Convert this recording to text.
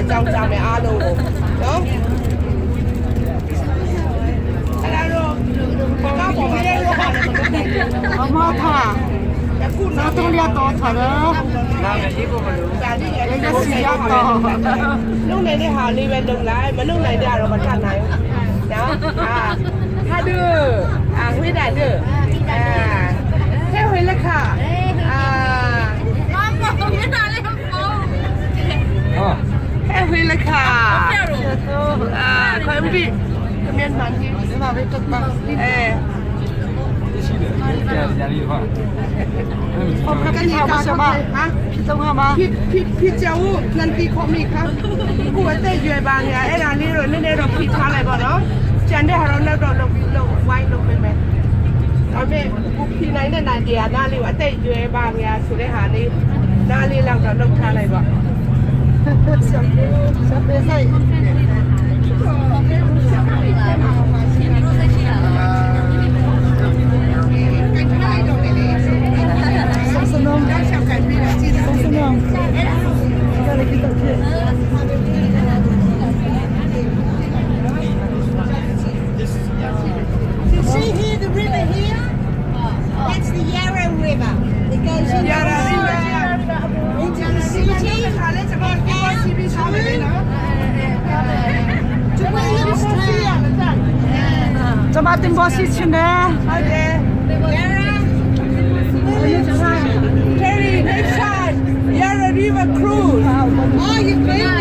ကြောင်းကြမယ်အားလုံးကိုနော်အဲ့ဒါတော့ဘာပေါ်မှာလဲလို့ဟာ အမဖာ အခု နာ နော် တော့လျတော့ထားတယ် ဒါလေးလည်း ရစီရတော့ လုံနေတဲ့ဟာလေးပဲလုံလိုက်မလုံနိုင်ကြတော့မထနိုင်ဘူးနော်အာဟာဒူအာဝိဒါဒူအာဟဲဝေလက်ခအာ 妈妈，别打那个风。 ဟဲဝေလက်ခအာခွန်ပြီကမြန်မှန်ကြီး ဒီမှာပဲတက်ပါ အဲ ကတိကာဆမ ဟာ ဖြစ်တော့မှာ ဖြစ်ဖြစ်ဖြစ်ကြောင်နန်တီခေါမီခကိုအသက်ရွယ်ပါညာအဲ့ဒါလေးတော့နည်းနည်းတော့ဖိထားလိုက်ပါတော့ကျန်တဲ့ဟာတော့နောက်တော့လုပ်လုပ်ဝိုင်းလုပ်ပေးမယ် ဒါပေမဲ့ကိုဖြေနိုင်တဲ့နိုင်တရားနားလေးကိုအသက်ရွယ်ပါငါဆိုတဲ့ဟာလေးနားလေးလောက်တော့လုပ်ထားလိုက်ပါ စပယ်ဆိုင်စနုံ တောက်လျှောက်ကပြီးတော့ကြည့်တယ် စနုံဒါလည်းကိတဖြစ် You see here the river here? That's the Yarra River that goes into, ရတာလေးပဲ into the city ခါလေးကျွန်တော်ဒီပေါ်စီပြီးထားမယ်လေနော် to Williamstown. ကျမတင်ပေါ်စီချင်တယ် ဟုတ်တယ် Yarra, Williamstown. Terry next time Yarra River Cruise Oh, you've been?